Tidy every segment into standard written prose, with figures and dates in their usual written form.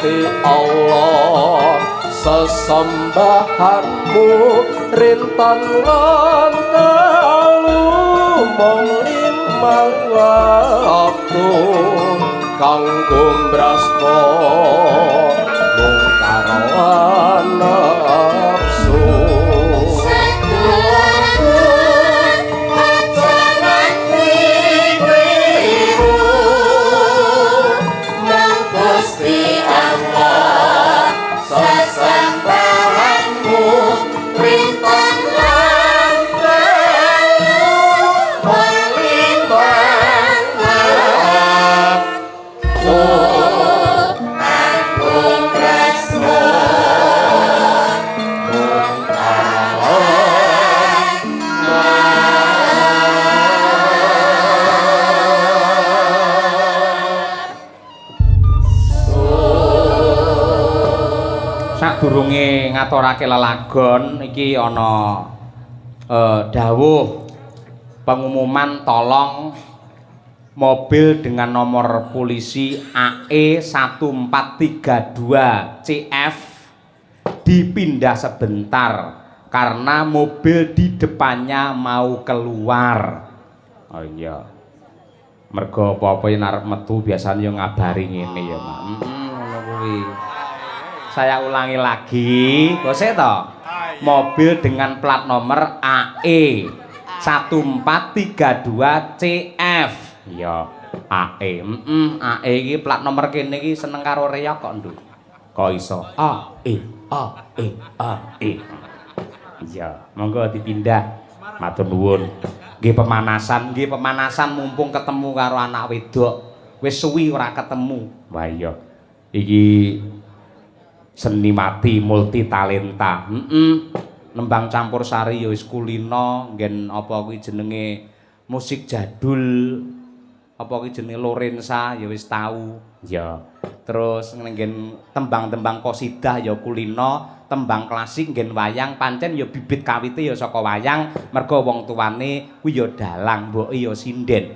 Gusti Allah sesembahanmu rinten lan dalu mung limang wektu kanggo mbrasma mung karo nafsu. Sedulurku, aja nganti kliru, nang Gusti Allah sesembahanmu rinten lan dalu mung limang wektu kanggo mbrasma mung karo. Sadurunge ngaturake lelagon iki ana dawuh pengumuman, tolong mobil dengan nomor polisi AE 1432 CF dipindah sebentar karena mobil di depannya mau keluar. Oh iya. Mergo apa-apa yen arep metu biasanya yo ngabari ngene ya, Mak. Heeh, ngono kuwi. Saya ulangi lagi, kose to? Mobil dengan plat nomor AE 1432 CF. Iya, AE. Heeh, AE iki plat nomor kene iki seneng karo reog kok, Nduk. Kok iso? A E A E A E. Iya, monggo dipindah. Matur nuwun. Nggih pemanasan mumpung ketemu karo anak wedok. Wis suwi ora ketemu. Wah iya. Iki seniwati multi talenta. Heeh. Nembang campur sari ya wis kulino, nggen apa kuwi jenenge musik jadul. Apa kuwi jenenge Lorenza ya wis tau. Ya. Terus nggen tembang-tembang qasidah ya kulino, tembang klasik nggen wayang pancen ya bibit kawite ya saka wayang mergo wong tuane kuwi ya dalang, mboke ya sinden.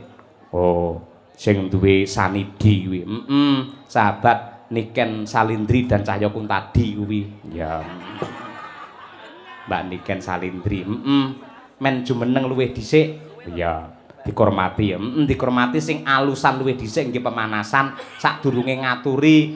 Oh, sing duwe sanidi kuwi. Heeh, sahabat Niken Salindri dan Cahya Kuntadi kuwi. Ya. Mbak Niken Salindri. Heeh. Men jumeneng luwih dhisik. Iya. Dikormati ya. Heeh, dikormati sing alusan luwih dhisik nggih pemanasan sadurunge ngaturi.